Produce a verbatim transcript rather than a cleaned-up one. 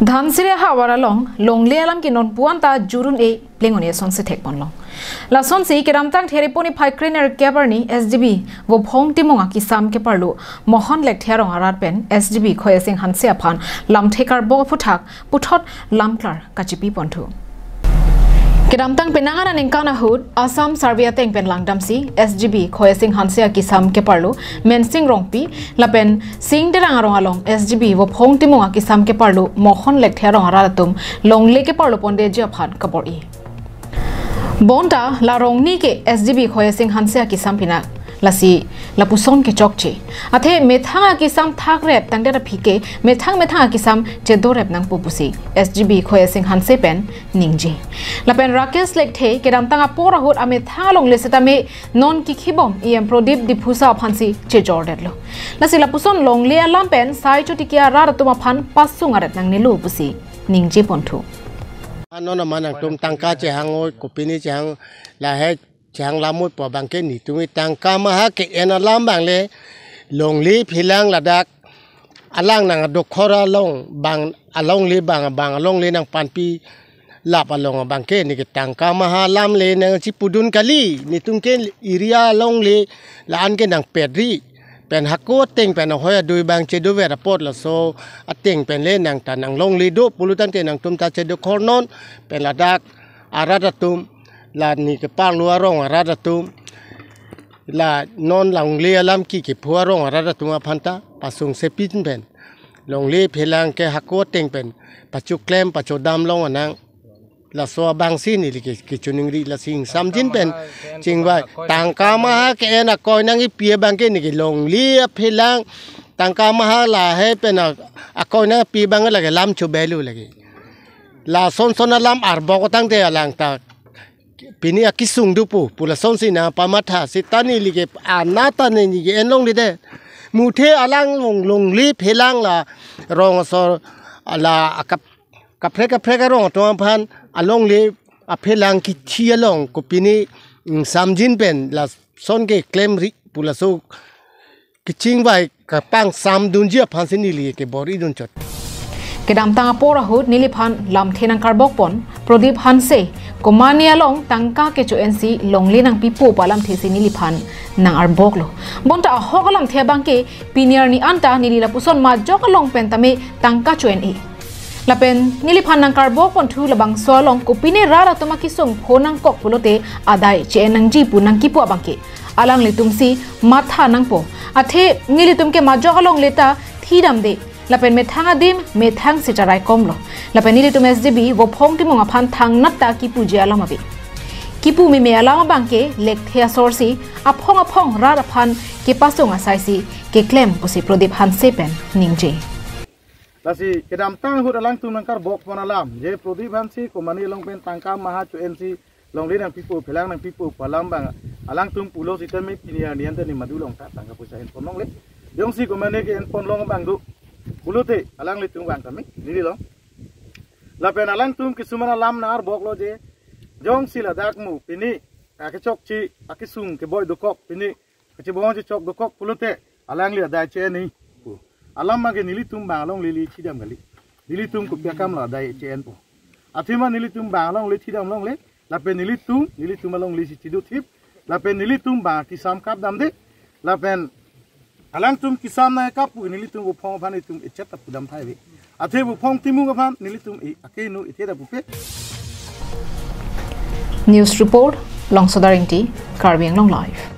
Dhansiri ahavar along longle alam ke non puan ta jurun e plengoni asonsi thekponlong. Lasonsi kedamtang Thereponi phai krenerkep arni S G B Vophong Timung akisam keparlo Mohon Lekthe arong arat pen S G B Khoyasing Hanse aphan lamthe karbok aphuthak puthot lamklar kachipiponthu. Kedamtang penang aningkan ahut Assam Survey ateng pen langdamsi S G B Khoyasing Hanse akisam keparlo Mensing Rongpi lapen Singderang arong along S G B Vophong Timung akisam keparlo Mohon Lekthe arong arat atum longle keparlo pondeji aphan kabor-i. Bonta la rongni ke S G B Khoyasing Hanse akisam pinak, lasi lapuson kechokche. Athe methang akisam thakrep tangdet aphi ke methang methang akisam chedorep nangpo pusi S G B Khoyasing Hanse pen ningje. Lapen Rakesh Lekthe kedamtang apor ahut amethang alongle setame non kikhibom E M Prodip Diphusa aphansi chejordetlo. Lasi lapuson longle alam pen sai chotiki arat atum aphan pasung aret nangnelo pusi ningjeponthu. Ano na manang tum tangka chehang oi, kopine chehang lahei chehang lamoi po abangke netum tangka maha ke-en alam abang le longle phelang ladak alang nang adokhor along abang alongle abang abang alongle nangpanpi lap along abangke neke tangka maha alam le nangchipudun kali, netum ke area alongle la-an ke nangpedri pen hako ateng pen ahoi adui abang chedover apot laso ateng pen le nang ta nanglongle do pulo tangte nangtum ta chedokhor non pen ladak arat atum la ne keparlo arong arat atum la non longle alam ke kepho arong arat atum aphan ta pasung sepin pen longle phelang ke hako ateng pen pachoklem pachodam long anang. Laso abangsi neli ke kechoningri lasi ingsamjin pen chingvai tangka maha ke-en akoi nangkipi abangke neke longle aphelang tangka maha lahei pen a- akoi nangkipi abang lake lam chobei lo lake. Lason son alam arbok tangte alang ta pini akisung dopo pu lasonsi nangpamatha seta neli ke anat ta neli ke-en longledet. Muthe alang long longle phelang la rong asor la akap kaprek kaprek arong atum aphan alongle aphelang kithi along kopine ingsamjin pen lason keklemri pu laso kechingvai kapangsamdunji aphansi neli kebor-idun chot. Kedamtang apor ahut neliphan lamthe nangkarbokpon Prodip Hanse komane along tangka kecho-ensi longle nangpipo pu alamthesi neliphan nangarboklo. Bonta ahok alamthe abangke pini arni anta neli lapuson majok along pen tame tangka cho-en-e. Lapen neliphan nangkarbokponthu labangso along kopine rat atum akisung pho nangkok pulote adai che-en nangji pu nangkipu abangke alanglitumsi matha nangpo. Athe nelitum ke majok alongle ta thidamde. Lapen methang adim methangsi charai komlo. Lapen nelitum S G B Vophong Timung aphan thangnat ta kipuji alam ave. Kipu meme alam abangke Lekthe asorsi aphong aphong rat aphan kepasung asaisi keklem pusi Prodip Hanse pen ningje. Lasi kedamtang ahut alangtum nangkarbokpon alam je Prodip Hanse komane along pen tangka maha cho-ensi longle nangpipo phelang nangpipo pu alam abang alangtum pulo sitame pini arni anta ne madu long ta tangka poisa enpon longle. Jongsi komane ke-enpon long abang do pulote alanglitum abang tame neli long. Lapen alangtum kisuman alam nangarboklo je jongsi ladak mo pini akechokche akisung keboi dokok pini kachibong chechok dokok pulote alangli adai che-en-e pu. Alam abangke nelitum abang alongle le thidam kali. Nelitum kopi akam lo adai che-enpo. Athema nelitum abang alongle thidam longle. Lapen nelitum, nelitum alonglesi chido thip. Lapen nelitum abang kisam kapdamde. Lapen alangtum kisam nangkap pu nelitum Vophong aphan itum echet ta pudam thai ave. Athe Vophong Timung aphan nelitum e akeno ethe ta pupe. News report, Longsodar Ingti, Karbi Anglong Live.